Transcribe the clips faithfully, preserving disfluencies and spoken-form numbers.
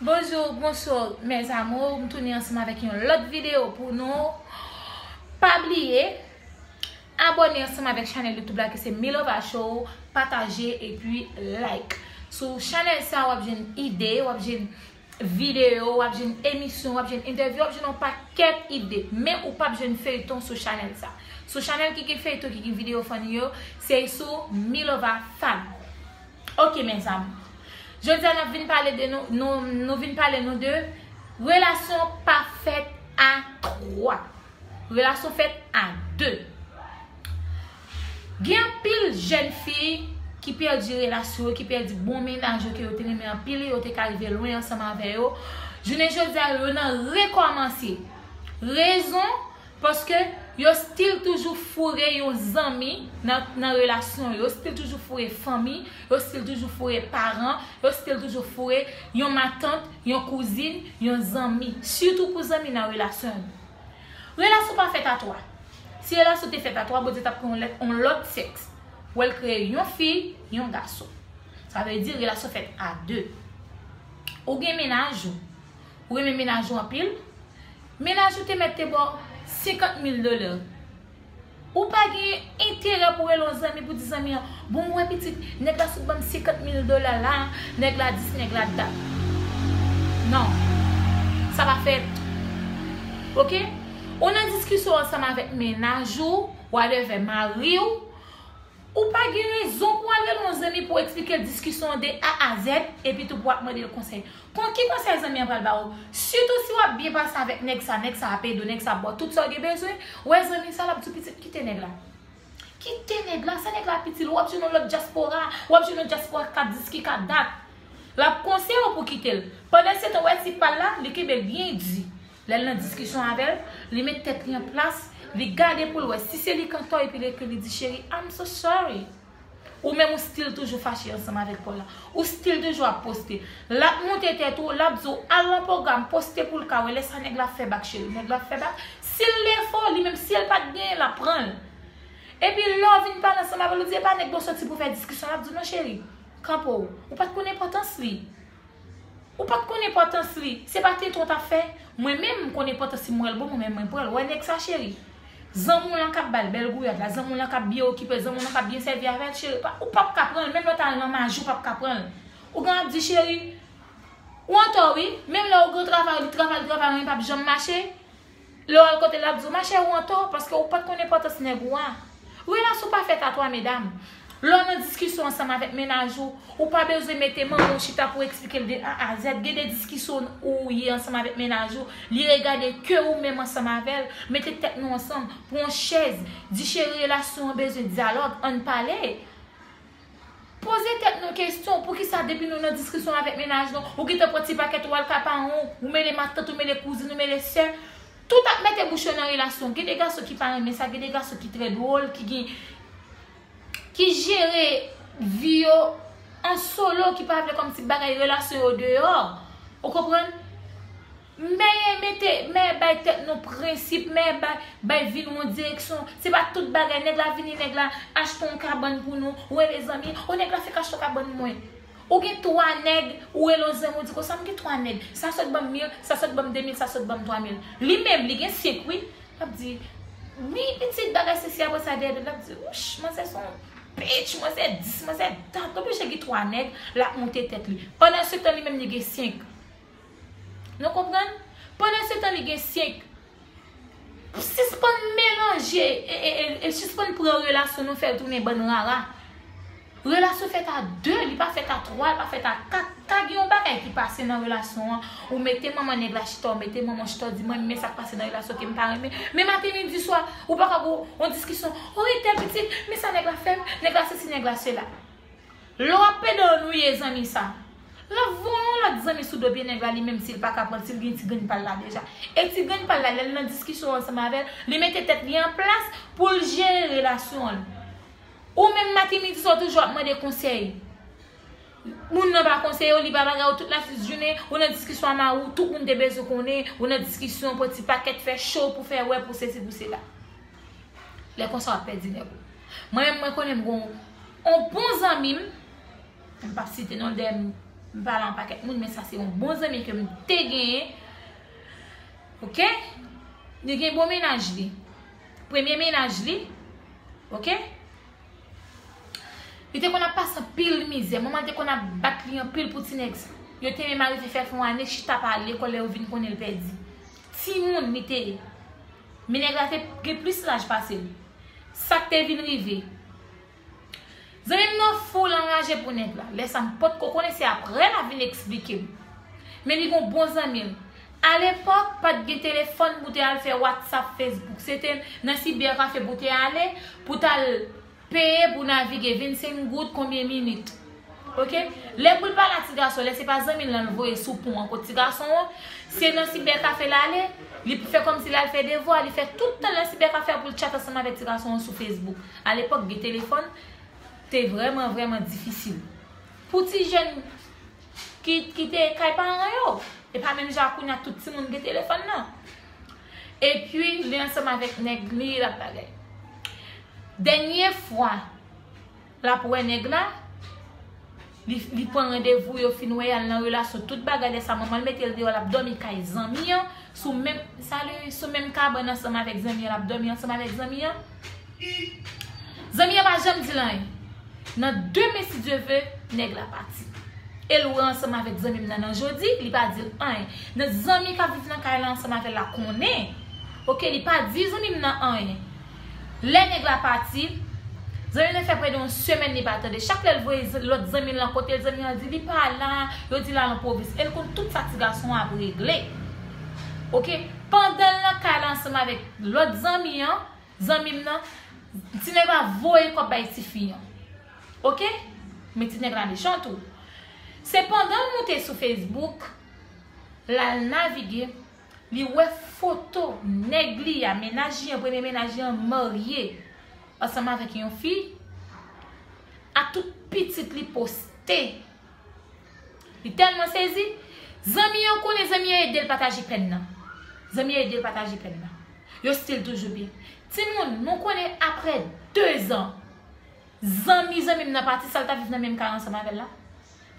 Bonjou, bonswa, mes amours. M tounen ansanm avèk yon lòt videyo pou nou. Pa bliye abòne ansanm avèk chanèl YouTube la ki se Milova Show, pataje epi like. Sou chanèl sa w ap jwenn ide, w ap jwenn videyo, w ap jwenn emisyon, w ap jwenn entèvyou, w ap jwenn yon pakèt ide. Men ou p ap jwenn feyton sou chanèl sa. Sou chanèl ki gen feyton, ki gen videyo funny yo, se sou Milova Fam. Ok, mes amours. Jodi a n ap vin pale de nou, nou, nou vin pale nou de relasyon pa fèt a twa. Relasyon fèt a de. Gen anpil jèn fi ki pèdi relasyon yo, ki pèdi bon mennaj yo ke yo te renmen anpil, yo te ka rive lwen ansanm avè yo. Jounen jodi a, yo nan rekòmanse. Rezon, paske yo still toujou foure yon zanmi nan, nan relasyon yo, yo still toujou foure fanmi, yo still toujou foure paran, yo still toujou foure yon matant, yon kouzin, yon zanmi. Sitou pou zanmi nan relasyon yo. Relasyon pa fèt a twa. Si relasyon te fèt a twa, Bondye t ap kreye yon lèt, yon lòt sèks. Ou wè l kreye yon fi, yon gason. Sa vle di relasyon fèt a de. Ou gen mennaj ou. Ou renmen mennaj ou anpil. Mennaj ou te mèt te ba w senkant mil dola. Ou pa gen enterè pou rele yon zanmi pou di zanmi an, bon, ou wè pitit, nèg la sot ban m senkant mil dola la, nèg la di s, nèg la dat. Non. Sa pa fèt. Ok? Ou nan diskisyon ansanm avèk mennaj ou, whatever, mari w, ou pa gen rezon pou al rele yon zanmi pou eksplike l diskisyon an de A a Z, epi tou pou ap mande l konsèy. Kon ki konsèy zanmi an pral ba ou? Sitou si w ap byen pase avèk nèg sa, nèg sa ap ede w, nèg sa ap ba w tout sa w gen bezwen, ou wè zanmi sa, l ap di w pitit kite nèg la. Kite nèg la, sa nèg la ap itil ou, w ap jwenn yon lòt dyaspora, w ap jwenn yon dyaspora k ka di s, ki ka dat. L ap konseye w pou kite l. Pandan se tan, w wè tip pa l la, li kenbe l byen di. Lè l nan diskisyon avè l, li met tèt li an plas, li gade pou l wè si se li k antò epi li, ke li di, cheri, I'm so sorry. Ou menm ou still toujou fache ansanm avèk pa w la. Ou still toujou ap poste. L ap moute tèt ou, l ap di w al nan pwogram, poste pou l ka wè lè sa nèg la fè bak, cheri. Nèg la fè bak. Si l defo, li menm si l pa t genyen, l ap pran l. Epi lè w vin pale ansanm avè l, ou di e pa nèg la w soti pou fè diskisyon, l ap di w non cheri, kanpe w. Ou pa t konn enpòtans li. Ou pa t konn enpòtans li. Se pa tenten w t ap fè. Mwen menm, m konn enpòtans li, m wè l bon, mwen menm, mwen pran l. Wè nèg sa, cheri. Zanmi w lan k ap ba l bèl gouyad la, zanmi w lan k ap byen okipe l, zanmi w lan k ap byen sèvi avè l, cheri. Pa, ou p ap ka pran l. Menm lè w t al nan maji, ou p ap ka pran l. Ou gen ap di, cheri, ou antò wi. Menm lè ou gen travay, li travay, li travay, anyen p ap janm mache. Lè w al kote l, l ap di w, machè, ou antò, paske ou pa t konn enpòtans nèg ou a. Relasyon pa fèt a twa, medam. Lè w nan diskisyon ansanm avèk mennaj ou, ou pa bezwen mete manman w chita pou eksplike l de A a Z. Gen de diskisyon ou ye ansanm avèk mennaj ou, li regade ke ou menm ansanm avè l. Mete tèt nou ansanm, pran yon chèz, di cheri, relasyon an bezwen dyalòg, ann pale. Poze tèt nou kesyon, poukisa depi nou nan diskisyon avèk mennaj nou, ou gentan pran ti pakèt ou al ka paran w, ou mele matant, ou mele kouzin, ou mele sè, tout ap mete bouch yo nan relasyon. Gen de gason ki pa renmen sa, gen de gason ki trè dwòl, ki gen, ki jere vi yo an solo, ki pa vle kòmsi bagay relasyon yo deyò. Ou konprann? Mèye mete, mèye bay tèt nou prensip, mèye bay, bay vi nou yon direksyon. Se pa tout bagay, nèg la vini, nèg la achte yon kabann pou nou, ou rele zanmi, o nèg la fèk achte yon kabann mwen. Ou gen twa nèg, ou rele yon zanmi, ou di konsa m gen twa nèg, sa sot ban m mil, sa sot ban m de mil, sa sot ban m twa mil. Li menm, li gen senk wi. L ap di, wi, pitit bagay sesi apre sa dèyè do l, l ap di, wouch, manzè se yon bitch, manzè dis, manzè dat, oblije gen twa nèg, l ap moute tèt li. Pandan se tan, li menm, li gen senk. Nou konprann? Pandan se tan li gen senk. Sispann melanje, e, e, e, e sispann pran relasyon nou fè l tounen bann rara. Relasyon fèt a de, li pa fèt a twa, li pa fèt a kat. Ka gen yon bagay ki pase nan relasyon an, ou mete manman nèg la chita, ou mete manman chita, ou di, mwen, men sa k pase nan relasyon ke m pa renmen. Men maten, midi, swa, ou pa ka gon yon diskisyon, o, e tèl pitit, men sa nèg la fè m, nèg la sesi, nèg la sela. Lè w ap pede annuiye zanmi sa, l ap voye yon lòt zanmi sou do pye nèg la, li menm si l pa ka pran l, si l gen ti grenn pa l la deja. E ti grenn pa l la, lè l nan diskisyon ansanm avè l, li mete tèt li an plas pou l jere relasyon l. Ou menm maten midi swa w toujou ap mande konsèy. Moun nan pa konseye w, li pa bagay w, tout la jounen, ou nan diskisyon a mari w, tout moun te bezwen konnen, ou nan diskisyon, pran ti pakèt, fè cho pou fè wè, pou sesi, pou sela. Lè konsa w ap pèdi nèg ou. Mwen menm, mwen konnen m gon yon bon zanmi m, m p ap site non l dèyè m, M pale a yon pakèt moun, men sa se yon bon zanmi ke m te genyen. Oke? Li gen bon mennaj li. Premye mennaj li. Oke? Li te konn ap pase anpil mizè. Manman l te konn ap bat li anpil pou ti nèg sa. Yo te menm arive fè fè yon ane chita pa al lekòl lè yo vin konnen l pèdi. Timoun li te ye. Men nèg la te gen plis laj pase l. Sa k te vin rive? Zanmi m nan fou, l anraje pou nèg la. Lè sa m potko konnen, se apre l ap vin eksplike m. Men li gon bon zanmi l. Alepòk, pa t gen telefòn pou te al fè WhatsApp, Facebook. Se te nan sibè kafe pou te ale, pou t al peye pou navige vennsenk goud konbyen minit. Oke? Lè pou l pale a ti gason, lè se pa zanmi l lan l voye sou pon an kot ti gason an, se nan sibè kafe l ale, li fè kòmsi l al fè devwa, li fè tout tan nan sibè kafe a pou l tchat ansanm avèk ti gason an sou Facebook. Alepòk, gen telefòn, te vrèman, vrèman difisil. Pou ti jèn ki, ki te kay paran yo, e pa menm jan ak kounye a tout timoun gen telefòn nan. Epi, li ansanm avèk nèg li, l ap bagay. Dènye fwa, l ap wè nèg la, li, li pran randevou, yo fin wè, y al nan relasyon, tout bagay, lè sa manman l mete l deyò, l ap dòmi kay zanmi an, sou menm, salut, sou menm kabann ansanm avèk zanmi an, l ap dòmi ansanm avèk zanmi an. Zanmi an pa janm di l anyen. Nan demen, si Dye ve, nèg la pati. E l wè ansanm avèk zanmi m nan, nan jodi, li pa di l anyen. Nan zanmi k ap viv nan kay la ansanm avè l la konnen. Oke, li pa di zanmi m nan anyen. Lè nèg la pati, zanmi m nan fè prè de yon semèn li pa tande. Chak lè l voye z-, lòt zanmi l lan kote l, zanmi an di li pa la, yo di l al an pwovens. E l konn tout sa ti gason an ap regle. Oke, pandan l nan kay la ansanm avèk lòt zanmi an, zanmi m nan, ti nèg la voye kòb bay tifi an. Oke? Men ti nèg la mechan tou. Se pandan l moute sou Facebook, l al navige, li wè foto nèg li a, mennaj li an, premye mennaj li an, marye ansanm avèk yon fi, ak tout pitit li poste. Li tèlman sezi, zanmi an konnen, zanmi an ede l pataje pèn nan. Zanmi an ede l pataje pèn nan. Yo still toujou byen. Timoun, nou konnen apre de zan, zanmi, zanmi m nan pati, sa l t ap viv nan menm kay ansanm avè l la.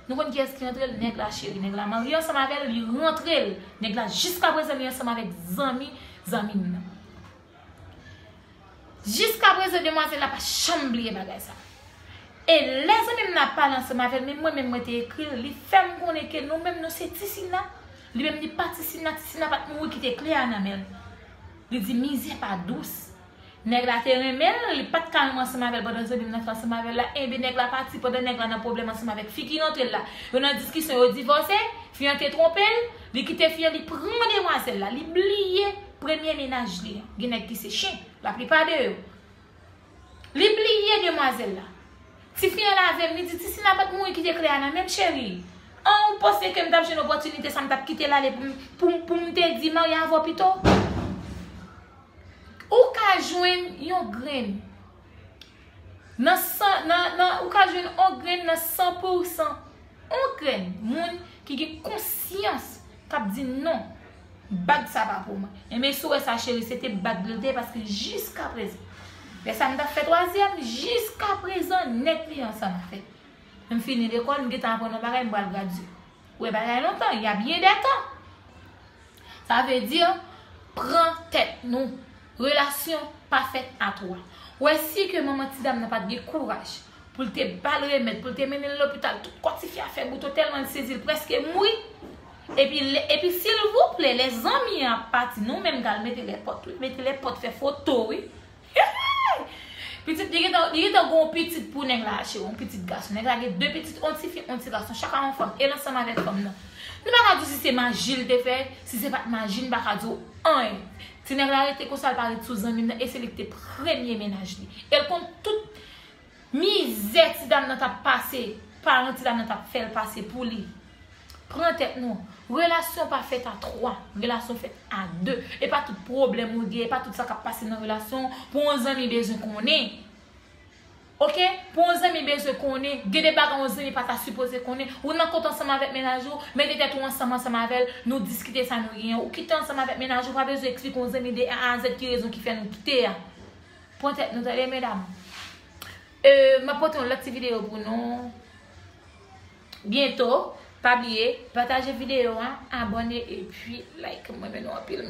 Nou konn kiyès ki rantre l? Nèg la cheri, nèg la marye ansanm avè l, li rantre l. Nèg la jiskaprezan li ansanm avèk zanmi, zanmi m nan. Jiskaprezan, demwazèl la pa janm bliye bagay sa. E lè zanmi m nan ap pale ansanm avè l, men mwen menm mwen te ekri l, li fè m konnen ke nou menm nou se Ti Sina. Li menm li pa Ti Sina, Ti Sina pa t mouri kite kle a nan men l. Li di mizè pa dous. Nèg la te renmen l, li pa t ka menm ansanm avè l pandan zanmi m nan te ansanm avè l la. Enben nèg la pati pandan nèg la nan pwoblèm ansanm avèk fi ki rantre l la. Yo nan diskisyon, yo divòse, fi an te twonpe l, li kite fi an, li pran demwazèl la, li bliye premye mennaj li an. Gen nèg ki se chen, laplipa de yo. Li bliye demwazèl la. Tifi an lave m, li di, Ti Sina pa t mouri kite kle a nan men m, cheri. An, ou panse ke m t ap jwenn opòtinite sa, m t ap kite l ale pou m, pou m, pou m te di marye avè w pito? Ou ka jwenn yon grenn nan san, nan, nan, ou ka jwenn yon grenn nan san pousan. Yon grenn moun ki gen konsyans k ap di non, bag sa pa pou mwen. Enben, si w wè sa, cheri, se te bag li te ye, paske jiskaprezan, lè sa m t ap fè twazyèm, jiskaprezan, nèg li ansanm avè l. M fini lekòl, m gentan aprann yon bagay, m pral gradye. Ou wè bagay lontan, y a bien des temps. Sa vle di, pran tèt nou. Relasyon pa fèt a twa. Ou wè si ke manman ti dam nan pa t gen kouraj pou l te ba l remèd, pou l te mennen l lopital, tout kò tifi a fè bouton tèlman l sezi l prèske mouri. Epi, lè- epi silvouplè, lè zanmi an ap pati, nou menm k al mete lèpòt, wi, mete lèpòt, fè foto, wi. Pitit, li gentan, li gentan gon pitit pou nèg la, cheri, yon pitit gason. Nèg la gen de pitit, yon tifi, yon ti gason, chak a yon fanm, e l ansanm avèk fanm nan. Nou pa ka di w si se maji l te fè, si se pa t maji, n pa ka di w anyen. Ti nèg la rete konsa, l pa ret sou zanmi m nan, e se li ki te premye mennaj li. E l konn tout mizè ti dam nan t ap pase, paran ti dam nan t ap fè l pase pou li. Pran tèt nou. Relasyon pa fèt a twa. Relasyon fèt a de. E pa tout pwoblèm ou gen, e pa tout sa k ap pase nan relasyon pou yon zanmi bezwen konnen. Oke? Pou yon zanmi bezwen konnen, gen de bagay yon zanmi pa ta sipoze konnen. Ou nan kont ansanm avèk mennaj ou, mete tèt ou ansanm, ansanm avè l, nou diskite sa nou genyen. Ou kite ansanm avèk mennaj ou, pa bezwen eksplike yon zanmi de A a Z ki rezon ki fè nou kite a. Pran tèt nou, tande, medam. E, m ap pote yon lòt ti videyo pou nou. Byento, Pa bliye, pataje videyo a, abòne epi like. Mwen renmen nou anpil.